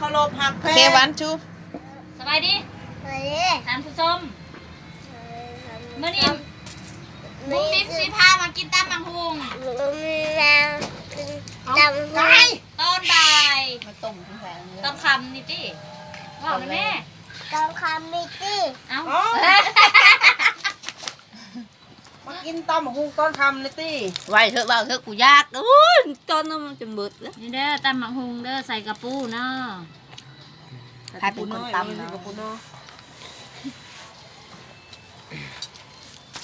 ເຄົາລົບຮັກແພງ ໂອເຄ ວັນທູ ສະບາຍດີ ສະບາຍດີ ທ່ານຜູ້ຊົມ ມື້ນີ້ບຸ້ມບິ້ມຊິພາມາກິນຕຳບັກຫຸ່ງ ຕອນບ່າຍ ຕອນຄ່ຳນີ້ຕິ ເວົ້ານະແມ່ ຕອນຄ່ຳນີ້ຕິ ເອົ້າ ມາກິນຕຳບັກຫຸ່ງຕອນຄ່ຳນີ້ຕິ ໄວເຖາະ ເວົ້າເຖາະ ກູຢາກ ໂອ້ຍ ຕອນນັ້ນມັນຈົນເບິດແລ້ວ ນີ້ເດີ ຕຳບັກຫຸ່ງເດີ ໃສ່ກະປູເນາະ ໃຜເປັນຄົນຕຳເນາະ ກະປູເນາະ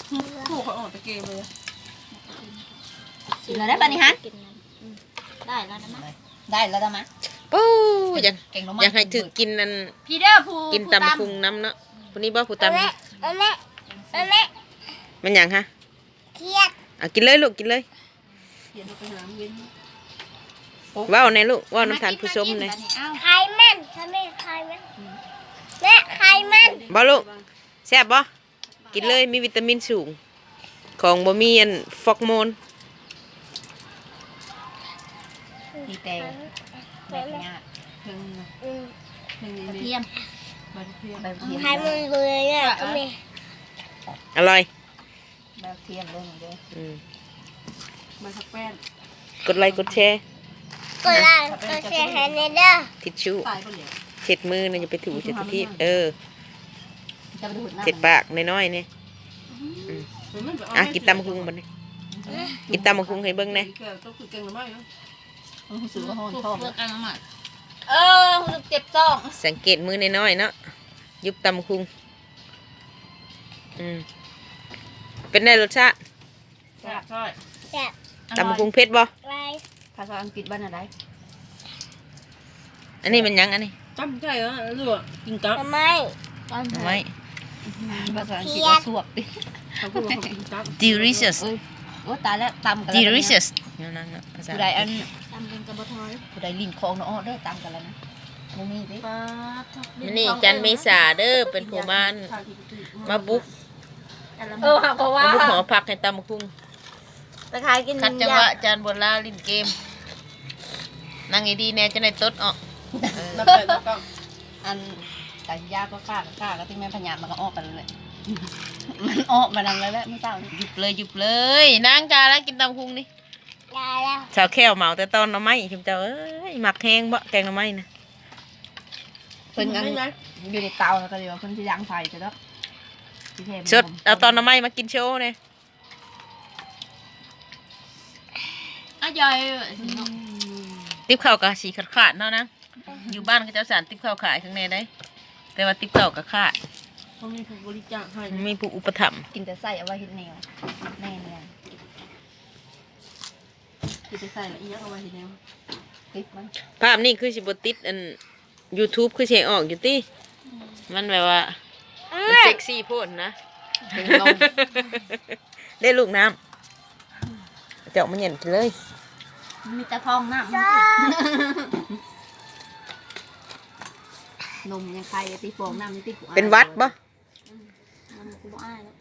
ໂອ້ ຂ້ອຍອອກແຕ່ເກມເລີຍ ຊິເລີຍໄດ້ບາດນີ້ຫັ້ນ ໄດ້ແລ້ວນະ ໄດ້ແລ້ວນະ ໂອ້ ຢາກ ຢາກໃຫ້ຖືກກິນອັນ ພີ່ເດີຜູ້ ກິນຕຳບັກຫຸ່ງນຳເນາະ ຜູ້ນີ້ບໍ່ຜູ້ຕຳ ແມ່ ແມ່ ແມ່ ແມ່ ແມ່ນຫຍັງຫະ? ຂຽດ ເອົາກິນເລີຍລູກ ກິນເລີຍ ເວົ້າແດ່ລູກ ເວົ້ານຳທ່ານຜູ້ຊົມແດ່ ໄຂ່ມັນ ແມ່ ໄຂ່ມັນ ແມ່ ໄຂ່ມັນ ບໍ່ລູກ ແຊບບໍ່? ກິນເລີຍ ມີວິຕາມິນສູງ ຂອງບໍ່ມີອັນຟອກໂມນ ມີແຕ່ໃບຂະຫຍາດ ເທິງ ອືມ ເທິງ ກະທຽມ ໃບກະທຽມ ໃບກະທຽມ ໃຫ້ມັນເບື່ອຍ ເອີ ເອີ ອະລ່ອຍ ໃບກະທຽມເດີນີ້ເດີ ອືມ ໃບຜັກແປ້ນ ກົດໄລກົດແຊ ກົດໄລກົດແຊໃຫ້ແດ່ເດີ ທິດຊູ ເຊັດມືນະ ຢ່າໄປຖູເຈັດທີ ເອີ ເຈັດປາກນ້ອຍໆນີ້ ອືມ ອ່ະ ກິນຕຳບັກຫຸ່ງບັດນີ້ ກິນຕຳບັກຫຸ່ງໃຫ້ເບິ່ງແດ່ ເອີ ຮູ້ສຶກເຈັບທ້ອງ ສັງເກດມືນ້ອຍໆເນາະ ຢຸບຕຳບັກຫຸ່ງ ອືມ ເປັນໃດລົດຊາດ? ແຊບ ແຊບ ຕຳບັກຫຸ່ງເຜັດບໍ່? ຫວານ ພາສາອັງກິດວ່າແນວໃດ? ອັນນີ້ແມ່ນຫຍັງອັນນີ້? ຕຳໃສ່ ຫຼືວ່າກິນກັບ ໜໍ່ໄມ້ ໜໍ່ໄມ້ ພາສາອັງກິດວ່າສວກຕິ ເຂົາເອີ້ນວ່າກິນກັບ delicious ໂອ້ຍ ໂອ້ຍ ຕາຍແລ້ວ ຕຳກັນ delicious ແນວນັ້ນເນາະ ພາສາ ຜູ້ໃດອັນ ຕຳກັນກໍບໍ່ຖອຍ ຜູ້ໃດຫຼິ້ນຂອງເນາະ ເດີ ຕຳກັນແລ້ວນະ ບໍ່ມີຕິ ປາດ ມື້ນີ້ຈັນເມສາເດີ ເປັນຜູ້ມາ ມາບຸກ ເອີ ເພາະວ່າ ມາບຸກຫໍພັກໃຫ້ຕຳບັກຫຸ່ງ ໄປຂາຍກິນ ຂັດຈັງຫວະ ຢາກ ຈານບົວລາຫຼິ້ນເກມ ນັ່ງດີໆແດ່ ຈະໄດ້ຕົດອອກ ເອີ ອັນ ການຢາກໍຂ້າ ຂ້າກໍຕິແມ່ນພະຍາດ ມັນກໍອອກໄປແລ້ວແຫຼະ ມັນອອກມານຳແລ້ວແຫຼະ ມື້ເຊົ້ານີ້ ຢຸບເລີຍ ຢຸບເລີຍ ນາງກາລະກິນຕຳບັກຫຸ່ງນີ້ ໄດ້ແລ້ວ ສາວແຂ້ວເໝົາແຕ່ຕອນໜໍ່ໄມ້ ຊຸມເຈົ້າເອີຍ ມັກແຮງບໍ່ ແກງໜໍ່ໄມ້ນະ ເພິ່ນອັນ ຢູ່ໃນເຕົາ ແລ້ວກໍເລີຍວ່າເພິ່ນຊິດັງໄຟຊະດອກ ຊິແຖມ ສົດ ເອົາຕອນໜໍ່ໄມ້ມາກິນໂຊແດ່ ອາຢາຍ ອືມ ຕິບເຂົ້າກໍຊິຂາດໆເນາະນາງ ຢູ່ບ້ານເຂົາເຈົ້າສານຕິບເຂົ້າຂາຍຂ້າງໃນໄດ໋ ແຕ່ວ່າຕິບເຂົ້າກໍຂາດ ບໍ່ມີຜູ້ບໍລິຈາກໃຫ້ ບໍ່ມີຜູ້ອຸປະຖຳ ກິນແຕ່ໄສ້ເອົາໄວ້ເຮັດແນວ ແມ່ນແລ້ວ ຊິໄປໃສ່ລະອີ່ຫຍັງ ເອົາໄວ້ເຮັດແນວ ຕິດມັນ ພາບນີ້ຄືຊິບໍ່ຕິດອັນ YouTube ຄືຊິໃຫ້ອອກຢູ່ຕິ ອືມ ມັນແບບວ່າ ມັນເຊັກຊີໂພດນະ ເປັນລົມ ເດ້ລູກນ້ຳ ເຈົ້າມາຫຍັນກິນເລີຍ ມີແຕ່ຟອງນ້ຳ ນົມຍັງໄຄຕິ ຟອງນ້ຳນີ້ຕິ ເປັນຫວັດບໍ່? ອືມ ມັນກໍບໍ່ອາຍແລ້ວ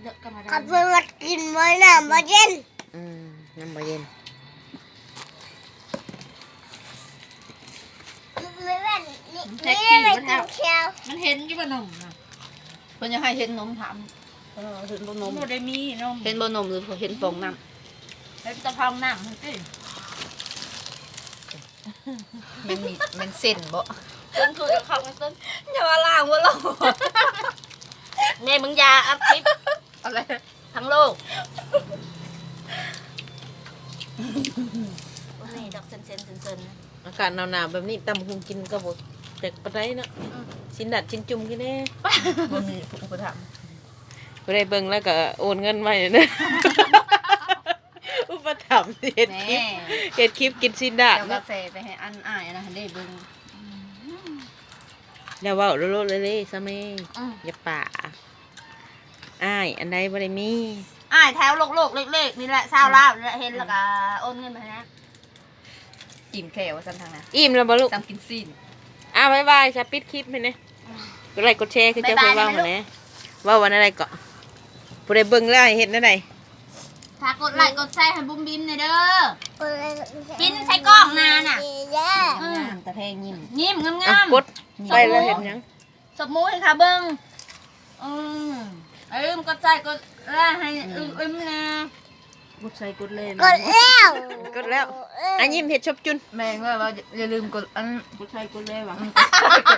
ເດີກກັນມາໄດ້ ຄັນເພິ່ນວ່າກິນບໍ່ ນ້ຳບໍ່ເຢັນ ອືມ ນ້ຳບໍ່ເຢັນ ແມ່ນ ນີ້ ນີ້ແມ່ນກິນແຊວ ມັນເຫັນຢູ່ບໍ່ນົມນະ ເພິ່ນຢາກໃຫ້ເຫັນນົມ ຖາມ ເອີ ເຫັນບໍ່ນົມ ບໍ່ໄດ້ມີນົມ ເຫັນບໍ່ນົມ ຫຼືເຫັນຟອງນ້ຳ ເຫັນແຕ່ຟອງນ້ຳຫັ້ນຕິ ແມ່ນມີດ ແມ່ນເສັ້ນບໍ່? ຕົ້ນຄືກັບເຂົາ ຕົ້ນ ຢ່າວ່າລ້າງບໍ່ຫຼໍ່ ແມ່ມຶງຢ່າອັດຄລິບ ເອົາແຫຼະ ທັງໂລກ ນີ້ດອກເສັ້ນໆ ເສັ້ນໆ ອາກາດໜາວໆແບບນີ້ ຕຳບັກຫຸ່ງກິນກໍບໍ່ແປກປານໃດເນາະ ອືມ ຊີ້ນດັດຊີ້ນຈຸ່ມກິນແດ່ ບໍ່ມີຜູ້ອຸປະຖຳ ຜູ້ໃດເບິ່ງແລ້ວກໍໂອນເງິນມາໃຫ້ເດີ. ອຸປະຖຳເຮັດຄລິບ ແມ່ ເຮັດຄລິບກິນຊີ້ນດາດ ເຈົ້າກໍແຊໄປໃຫ້ອັນອ້າຍອັນນັ້ນເດ້ເບິ່ງ ຢ່າເວົ້າໂລດເລເລຊະແມ່ ອືມ ຢ່າປາ ອ້າຍອັນໃດບໍ່ໄດ້ມີ ອ້າຍແຖວໂລກໆເລັກໆນີ້ແຫຼະ ຊາວລາວນີ້ແຫຼະ ເຫັນແລ້ວກໍໂອນເງິນມາໃຫ້ນະ ອີ່ມແຂ້ວວ່າຊັ້ນທາງນັ້ນ ອີ່ມແລ້ວບໍ່ລູກ? ຕຳກິນຊີ້ນ ອ້າວ ບາຍບາຍຊະ ປິດຄລິບໃຫ້ແດ່ ກົດໄລກົດແຊຄືເຈົ້າເຄີຍເວົ້າຫັ້ນແຫຼະ ເວົ້າວ່າແນວໃດເກາະ ຜູ້ໃດເບິ່ງແລ້ວໃຫ້ເຮັດແນວໃດ? ຝາກກົດໄລກົດແຊໃຫ້ບຸ້ມບິ້ມແດ່ເດີ ກິນໃສ່ກ້ອງນະ ແພງຍິ້ມ ຍິ້ມງາມໆ ອ່ະ ກົດໄປແລ້ວເຮັດຫຍັງ? ສົບໝູໃຫ້ເຂົາເບິ່ງ. ອືມ ຢ່າລືມກົດໄຊກົດແຊໃຫ້ອຶ້ມໆ ແນ່. ກົດໄຊກົດແຊ ກົດແລ້ວ ກົດແລ້ວ. ອ່ະ ຍິ້ມເຮັດສົບຈຸນ. ແມ່ນວ່າ ວ່າຢ່າລືມກົດອັນ ກົດໄຊກົດແຊວ່າ ອືມ ກົດໄຊກົດ